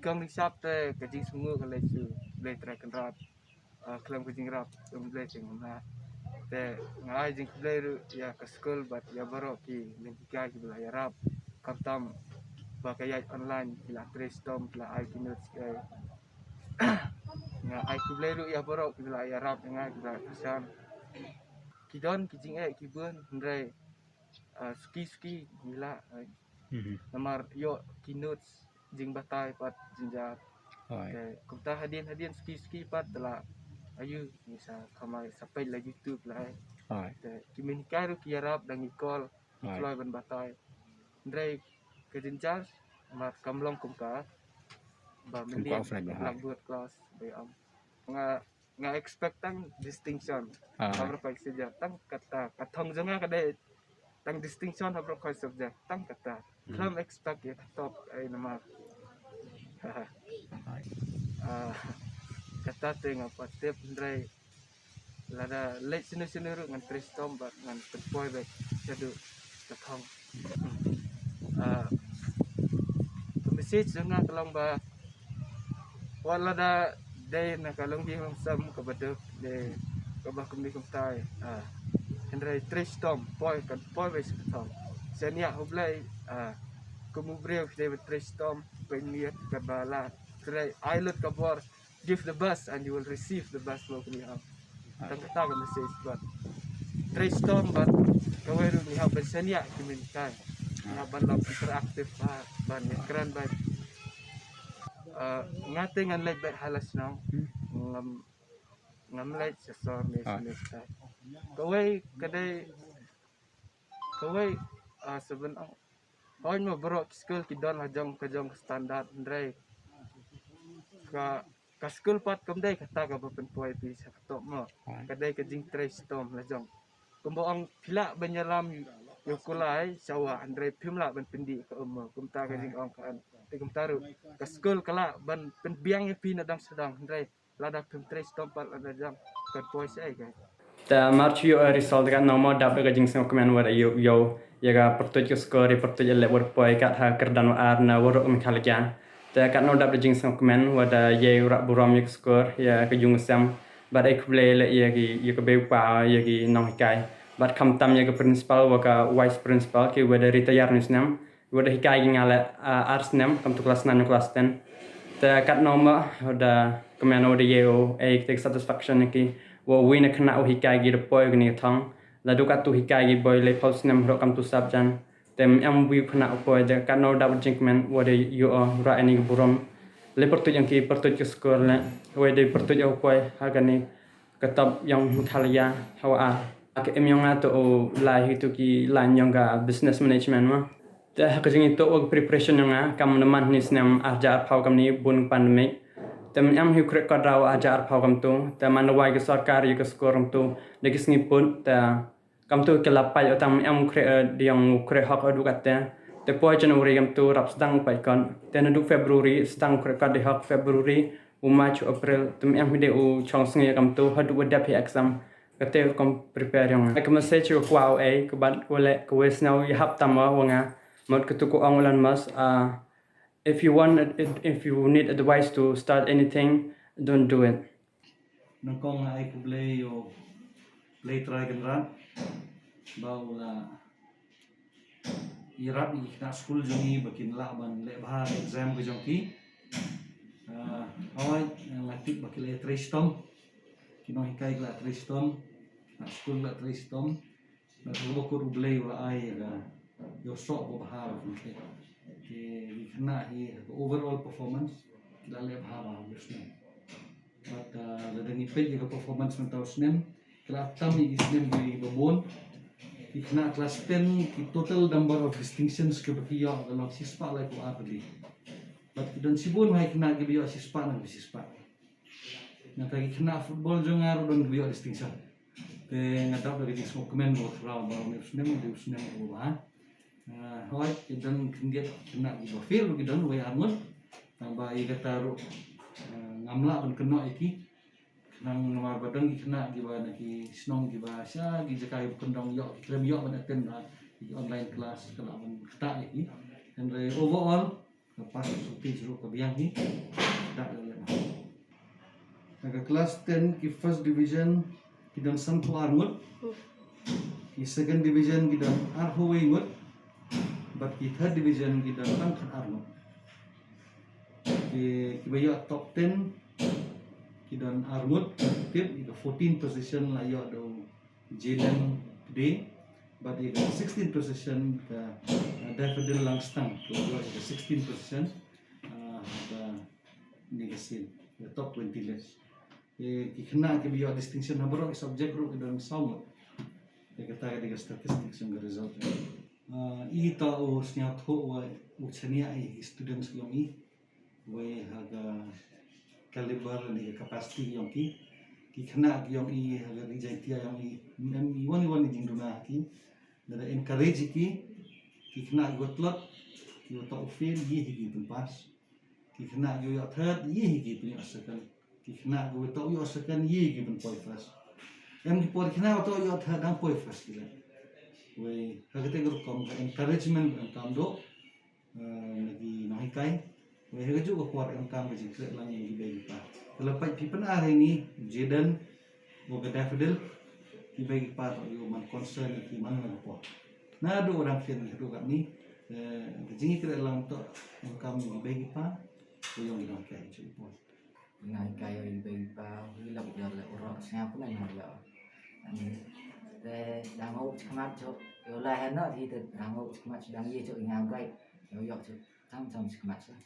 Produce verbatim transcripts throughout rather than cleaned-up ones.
Long ding sap te ka jingsngew ka lei shu Blei Trai Kynrad. Ah, khlem ka jingrap, um Blei te ngam lah. Te nga ai jingkhublei ruh ïa ka skul bad ïa baroh ki nonghikai kiba la ïarap. Khamtam ba ka ïaid online ki la trei shitom ki la ai ki notes ki ai. Nga ai khublei ruh ïa baroh kiba la ïarap ïa nga kiba la kyrshan. Ki don ki jingeh ki bun hynrei ah, suki suki ngi lah, eh. Mhm. Namar ïoh ki notes jingbatai pat jynjar. Hooid. Te kumta hadien hadien suki suki pat te la ayu ngi sa kamai sa peit la YouTube la, eh. Hooid. Te ki mynhikai ruh ki ïarap dang ngi call ngi kloi ban batai. Hynrei ka jynjar namar kam long kumta ba mynnin offline ba, hooid, blackboard class ba ïa am. Nga nga expect tang distinction. Ah. Ha baroh kai subject tang kata, ka thong jong nga ka dei tang distinction ha baroh kai subject tang kata. Hmm. Khlem expect ïa ka top ai namar. Ah, kata te nga pat tip hynrei lada leit shane shane ruh ngan trei shitom bad ngan pynpoi beit shaduh ka thong. Ah, ka message jong nga ka long ba wat lada dei na ka longdih longsem kaba duk dei kaba kumne kumtai. Ah, hynrei trei shitom poi kan poi beit sha ka thong. Shaniah U Blei, ah, kum u briew dei ba trei shitom pynmiat kaba la trei ai lut ka bor. Give the best and you will receive the best, mo kumne. Ah. Tang kata ka message bad trei shitom bad kawei ruh ngi hap ban shaniah ki mynhikai. Ngi hap ban long interactive bad ban ïakren bad, ah, nga te ngan leit beit ha la shnong. Hmm. Ngam ngam leit sha sor ne, ah, sha ne. Kawei ka dei kawei, ah, seben ang. Hooid mo baroh ki skul ki don la jong ka jong ka standard hynrei ka ka skul pat kam dei kata kaba pynpoi phi sha ka top mo. Hooid. Ka dei ka jingtrei shitom la jong. Kumba ong phi lah ban ïalam ïa u kulai sha wah hynrei phim lah ban pyndih ka um mo. Kumta ka, hooid, jingong ka an. Te kumta ruh ka skul ka lah ban pynbiang ïa phi na dang sha dang hynrei lada phim trei shitom pat lada jong kan poi shaei ka. Te mar shu ïoh result katno mo dap da ka jingsngewkmen wat ïoh ïoh ïa ka pyrtuid ka score ïa pyrtuid ïa leh wat poi kat ha kyrdan wa ar na waroh Meghalaya. Te katno dap da jingsngewkmen wat ïa u rah burom ïa ka score ïa ka jong ka sem bad ai khublei leh ïa ki ïa ka bei u pa ïa ki nonghikai bad khamtam ïa ka principal wa ka vice principal ki wa da retire ne snem. Wa da hikai ki nga leh, ah, ar snem, kam tu klas nine klas ten. Te katno ma, wa da kmen wa da ïoh, eh, ki satisfaction ki, wa wi na khynnah u hikai ki da poi ki ni thong. La du kat tu hikai ki boi leh phaw snem ro kam tu sap jan. Te em wi khynnah u poi, te katno da u jingkmen, wa da ïoh, ra ni ki burom. Leh pyrtuid yang ki, pyrtuid ki score leh, wa da pyrtuid u poi, ha ka ni. Ka top yong Meghalaya hawa a. Ka aim yong nga to u lai hi tu ki line yong ka business management ma. Te ha ka jingitoh wa ka preparation yong nga kam naman ni snem arja arphaw kam ni bun pandemic. Te man em hi u khreh kot raw arja arphaw kam tu. Te man da wai ka sorkar ïa ka score kam tu da ki sngi put te kam tu ka la pai o tang man em u khreh, eh, di yong u khreh hok o du kat te. Te poi January kam tu rap sdang u pai kot. Te na du February sdang u khreh kot di hok February. U March, u April, te man em hi de u chong sngi kam tu, haduh wa dep hi exam. Kate rukom prepare yong nga. Ka message ka kwah u ei, ka bat u leh, ka wei snow, ïa hap tam wa nga. Mut ka tu ka ong Elon Musk, ah, if you want, if you need advice to start anything, don't do it. Nyngkong nga ai khublei ïa u Blei Trai Kynrad. Ba u la ïarap ïa ki khynnah skul jong ngi ba kin lah ban leh bha exam ka jong ki. Ah, hooid, nga tip ba ki la trei shitom. Ki nonghikai ki la trei shitom. Khynnah skul ki la trei shitom. Bad kaba kut U Blei u la ai ïa ka ïohsngew ba bha ba ki. Ki khynnah hi ka overall performance ki la leh bha ba u snem. Bad, ah, lada ngi peit ïa ka performance mynta u snem, ki la tam ïa ki snem kiba bun. Ki khynnah klas ten, ki total number of distinctions kiba ki ïoh ka long shispah laiphew ar tylli. Bad ki don shibun ha ki khynnah kiba ïoh shispah na kiba shispah. Nangta ki khynnah football jong nga ruh don kiba ïoh distinction. Te nga dap da ka jingsngewkmen ba khraw ba une u snem, une u snem uba bha. Ah, hooid, ki don khyndiat khynnah kiba fail ruh ki don wei ar ngut. Tang ba ïa kata ruh, ah, ngam lah ban kynnoh ïa ki. Khnang namar ba don ki khynnah kiba na ki shnong kiba sha ki jaka kiba kyndong ïoh ki khlem ïoh ban attend da ki online class ka lah ban ktah ïa ki. Hynrei overall, Ka pass percentage ruh ka biang hi. Da ïa leh. Ha ka class ten ki first division ki don sanphew ar ngut. Ki second division ki don arphew wei ngut. Bad ki third division ki don tang khat ar ngut. Ki, kiba ïoh top ten ki don ar ngut. Tip ïa ka fourteen position la ïoh da u Jalen Day. Bad ïa ka sixteen position ka, uh, Daffodil Langstang. Ki la ïoh ïa ka sixteen position. Uh, ha kane ka sien, the top twenty list. Ki, ki khynnah kiba ïoh distinction ha baroh ki subject ruh ki don saw ngut. Te kata ka dei ka statistics jong ka result. Ah, i to u sngewthuh wa u chaniah i students yong i. Wei ha ka caliber ne ka capacity yong ki. Ki khynnah yong i ha ka ri Jaiñtia yong i. Em i wan i wan i jingduna ki. Lada encourage ki. Ki khynnah kiwa tlot, kiwa to u fail, i hi ki pynpass. Ki khynnah kiwa ïoh third, i hi ki pynïoh second. Ki khynnah kiwa to ïoh second, i hi ki pynpoi first. Em ki por ki khynnah kiwa to ïoh third, dang poi first ki la. Wei, ha kata ka rukom ka encouragement em kam doh, eh, na ki nonghikai. Wei, ha kajuh ka por em kam ka jingkhreh lang ïa ki bei ki pa. Ka la pait phi pyn-ar ha ini, Jaden, wa ka Daffodil, ki bei ki pa to ïoh man concern ïa ki man la ka por. Naduh u dang khlem haduh katni, eh, ka jingkhreh lang to em kam ïa ki bei ki pa, u ïong ïa ki nonghikai jong i por. Ngan kai ïa i bei i pa, i lok ïa le u rok sngap ne ngan ïa. Te dang u chikmat chok, ïa u lai hano hi te dang u chikmat chok dang ïa chok i ngan kai, ïa u yok chok tam tam chikmat chok.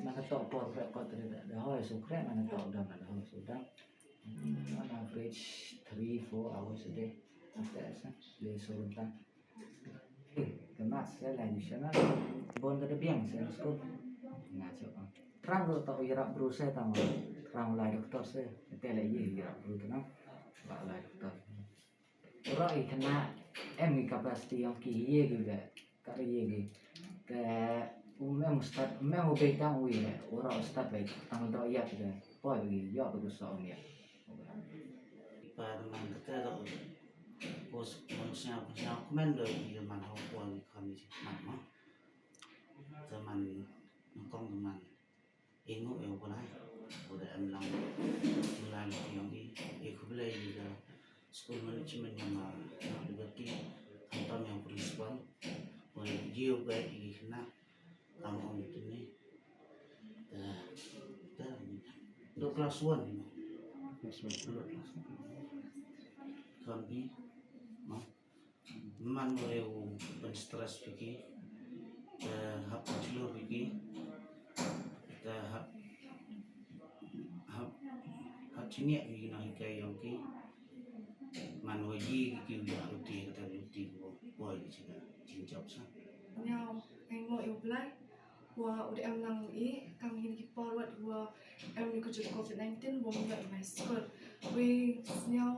Mana tok por krek kot re da hoi so krek mana tok dam da hoi so dam. On average three, four hours a day. Ante sa le so runtang. Ka maths ka lai di sana. Bon ka da biang sana school. Nga chok. Thrang ruh to ïarap bru se tang. Thrang lai doktor se. Te le ïarap bru tu na. Ba lai doktor. Ura i kena em i capacity yong ki ye ki be. Ka ye ki. Te u mem start, mem u be tang u ye. Ura start be tang do ïa ki be. Poi be ïa be so ïa. Par man kata da u. Pos man sñiaw, sñiaw kmen da u ïa man hau poi ni kam ni man ma. Te man nangkong da man. Ingu e u Blai. U da em lang. Lang yong i. E khublei i da school management yong a Liberty. Khamtam yong principal. U da ïa u guide i khynnah. Kam ong tini. Da, da, da class one. Class one. Da class one. Kan bi, ma. Man wa u pyn stress piki. Da hap jlo piki. Da hap, hap, hap chiniak piki na hikai yong ki. Man wa yi ki ki u ya ruti, kata ruti ko, ko yi chika, chin chop sa. Nyaw, ai mo u Blai. Wa u da em lang i, kam hin ki por wat wa em ni ka jut covid nineteen, wa ym ïoh i mai skul. Wei sñiaw,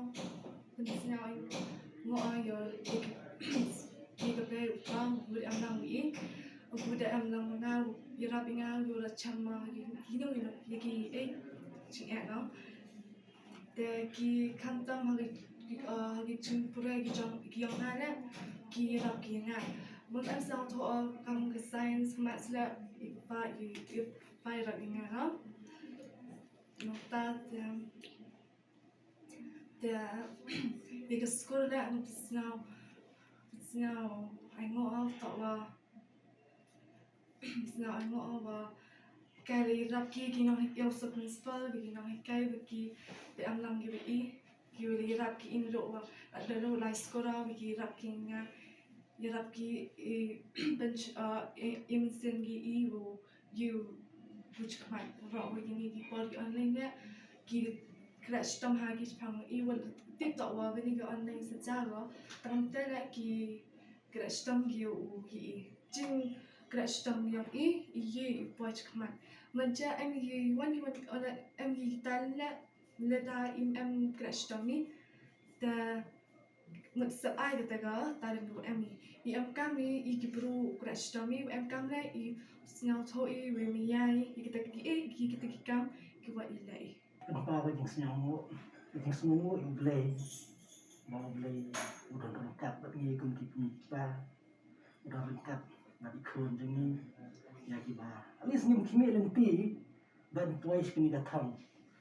pynsñiaw i, ngo a ïoh i ki, i ka bei u pa, u da em lang i, u da em lang na, ïarap i nga, u da cham ma, i, i nong i nong, i ki, eh, ching eh nong. Te ki khamtam ha ki, ki, uh, ha ki jingpule ki jong, ki yong nga le, ki ïarap ki nga. Bun em sñiawthuh, uh, kam ka science, maths le, i pa, i, i pa ïarap i nga, no? Nangta te, te, i ka skul le, em sñiaw, sñiaw, ai ngo, uh, toh wa, Sñiaw ai ngo ba ka la ïarap ki ki nonghikai, u principal, ki nonghikai, ki ba em lang ki ba i, ki la ïarap ki in lo ba la lo lai skul, ki ïarap ki nga, ïarap ki i bench, uh, i, i mynsiem ki i u, u, u chikmat ro ba kini ki por ki online ne, ki kreh shitom ha ki chipang i, wa tip to wa kini ki online sa ja ro, tam te ne ki kreh shitom ki u ki i. Jingkreh shitom yong i, i ye i poi chakhmat. Mynta em i wan i wan, em i talent, lada im em kreh shitom i. Te ngut sa ai kata ka talent u em i. I em kam i, i ki bru kreh shitom i, em kam le i sñiawthuh i, wei mi ya i, i kita ki e, i kita ki kam, ki wa i le i. Kynta ka jingsngewnguh, ka jingsngewnguh ïa U Blei. Ba U Blei u don ryngkat bad ngi kum ki kmie ki kpa. U don ryngkat bad i khun jong ngi. Ïa kiba at least ngim khmih lynti ban poi sha kane ka thong.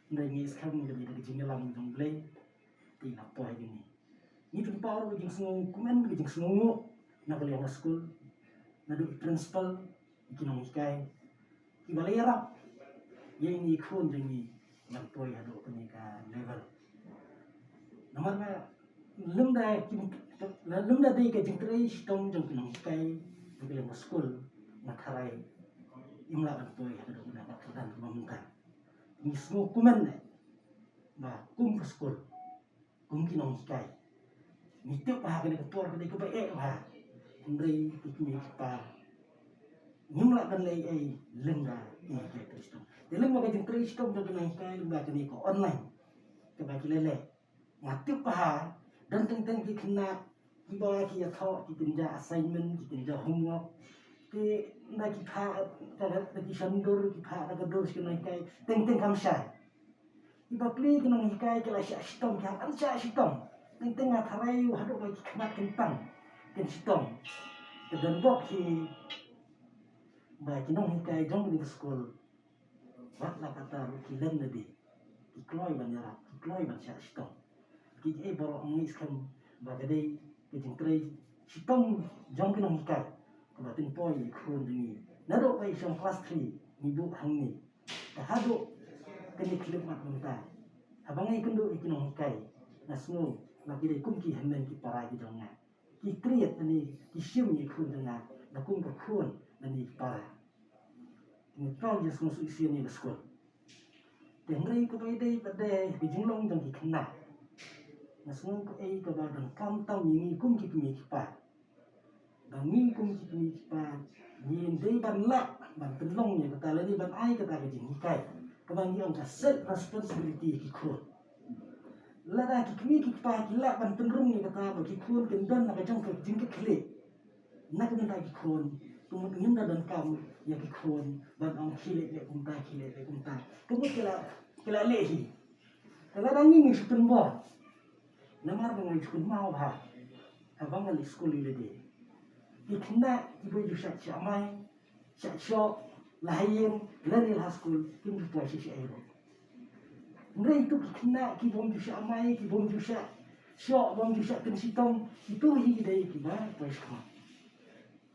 Hynrei ngi skhem ka dei ka jingïalam jong U Blei. Te la poi kane. Ngi pynpaw ruh ka jingsngewkmen, ka jingsngewnguh na ka liang ka skul, naduh i principal, i ki nonghikai kiba la ïarap ïa ine i khun jong ngi ban poi haduh kane ka level. Namar ba lymda ki, lymda dei ka jingtrei shitom jong ki nonghikai na ka liang ka skul, nga tharai im lah ban poi haduh kane ka kyrdan kaba mynta. Ngi sngewkmen eh ba kum ka skul, kum ki nonghikai, ngi tip ba ha kane ka por ka dei kaba eh bha. Hynrei ki kmie ki kpa ngim lah ban leh ei lymda ki nonghikai trei shitom. Te lymda ka jingtrei shitom jong ki nonghikai, lymda kane ka online kaba ki la leh, nga tip ba ha don teng teng ki khynnah kiba ki ïathoh ki kynja assignment, ki kynja homework. Te ynda ki phah da ka, da ki shon dur, ki phah da ka dur sha ki nonghikai, teng teng kam shai. Ki bapli ki nonghikai ki la shah shitom, ki hap ban shah shitom. Teng teng nga tharai haduh ba ki khynnah kin pang, kin shitom. Te don bok hi ba ki nonghikai jong kane ka skul, wat la katta ruh ki leh lade, ki kloi ban ïarap, ki kloi ban shah shitom. Kiei baroh ngi skhem ba ka dei ka jingtrei shitom jong ki nonghikai kaba pynpoi ïa i khun jong ngi. Naduh ba i shong klas three ngi buh hangne, te haduh kane ka khyllipmat mynta, haba nga ïakynduh ïa ki nonghikai, nga sngew ba ki dei kum ki hynmen ki para ki jong nga. Ki treat lane ki shim ïa i khun jong nga da kum ka khun lane i para. Ngi tang jingshngaiñ shisien ïa ka skul. Te hynrei kaba ïadei pat de ka jinglong jong ki khynnah, nga sngew kaei kaba donkam tam ïa ngi kum ki kmie ki kpa. Ba ngi kum ki kmie ki kpa ngin dei ban lah ban pynlong ïa kata lane ban ai kata ka jinghikai kaba ngi ong ka set responsibility ïa ki khun. Lada ki kmie ki kpa ki lah ban pynrung ïa kata ba ki khun kin don la ka jong ka jingkitkhlieh na ka bynta ki khun, ka mut ngim da donkam ïa ki khun ban ong khie leh leh kumta, khie leh leh kumta. Ka mut ki la, ki la leh hi. Te lada ngi ngi shu pynbor, namar ba ngi shu pynmaw bha haba ngi leit skul ïa lade. Ki khynnah kiba ju shah shah mai, shah shoh, la ha ïing lane la ha skul, kim ju poi shisha ei ruh. Hynrei ito ki khynnah ki bym ju shah mai, ki bym ju shah shoh, bym ju shah pynshitom, ito hi ki dei kiba poi shakhmat.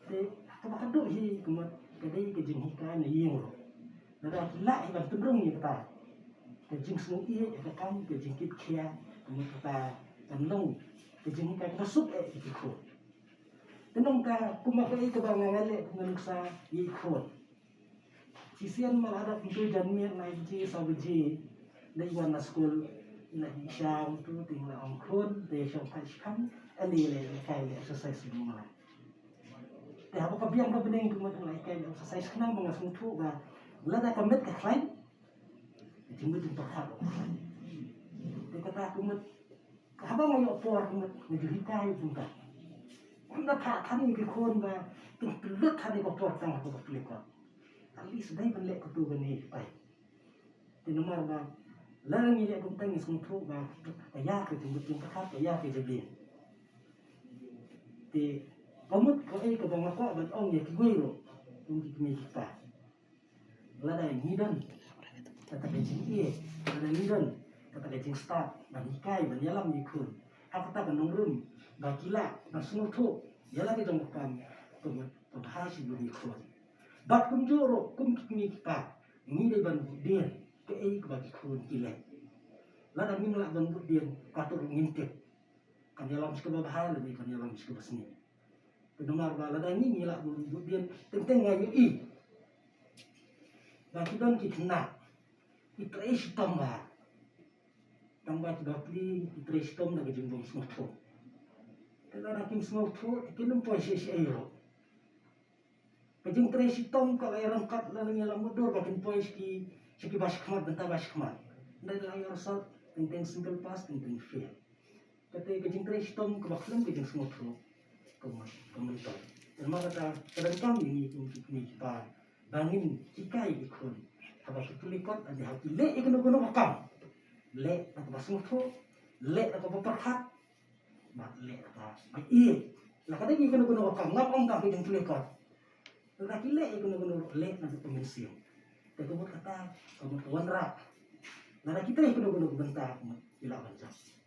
Te kaba khatduh hi ka mut ka dei ka jinghikai na ïing ruh. Lada ki lah hi ban pynrung ïa kata ka jingsngewieit, ïa ka kam ka jingkitkhia, ka mut kata kan long ka jinghikai kaba suk eh ïa ki khun. Te nangta kumba kaei kaba nga leh, nga nuksa ïa i khun. Shisien mar haduh kyntu janmiet, lai baje, saw baje, leit wan na skul, leit sha utu, te nga la ong khun, te shong phai shipang, ale leit kai leh exercise sha jong nga. Te haba ka biang ka bneng, ka mut nga leit kai leh exercise, khnang ba nga sngewthuh ba lada ka met ka khlaiñ, ka jingmut jingpyrkhat ruh ka khlaiñ. Te kata ka mut haba nga ïoh por, nga ju hikai kumta. Kumta phah than ïa ki khun ba kin pynlut than ïa ka por tang ha kaba pule kot. At least dei ban leh katu kane, peit. Te namar ba lada ngi leh kumta ngi sngewthuh ba ka ïa ka jingmut jingpyrkhat, ka ïa ka jingbiang. Te ka mut kaei kaba nga kwah ban ong ïa kiwei ruh, kum ki kmie ki kpa. Lada ngi don kata ka jingïeit, lada ngi don kata ka jingstad ban hikai, ban ïalam ïa ki khun ha kata ka nongrim, ba ki lah ban sngewthuh ïa la ka jong ka kam, ka mut ka bha shibun ïa ki khun. Bad kumjuh ruh kum ki kmie ki kpa, ngi dei ban bud dien kaei kaba ki khun ki leh. Lada ngim lah ban bud dien, katto ruh ngim tip kan ïalam shi kaba bha lane kan ïalam shi kaba sniew. Te namar ba lada ngi ngi lah bud dien, teng teng nga ïohi ba ki don ki khynnah ki trei shitom bha, tang ba ki bapli ki trei shitom da ka jingbym sngewthuh. Te lada kim sngewthuh te kin ym poi shisha ei ruh. Ka jingtrei shitom ka la ïaryngkat lane ïalam mutdur ba kin poi sha ki, sha kiba shakhmat bynta ba shakhmat. Hynrei la ïoh result, teng teng single pass, teng teng fail. Kata ka jingtrei shitom kaba khlem ka jingsngewthuh ka mut, ka mut. Te namar kata ka donkam ïa ngi kum ki kmie ki kpa ba ngin hikai ki khun haba ki pule kot, lane haba ki leh ïa kano kano ka kam, leh da kaba sngewthuh, leh da kaba pyrkhat, bad leh da kaba ïeit. La ka dei ïa kano kano ka kam, ngam ong tang ka jingpule kot. Lada ki leh ïa kano kano ruh, leh na ka mynsiem. Te ka mut kata, ka mut ka wanrah. Lada ki trei kano kano ka bynta, ka mut ki lah ban jop.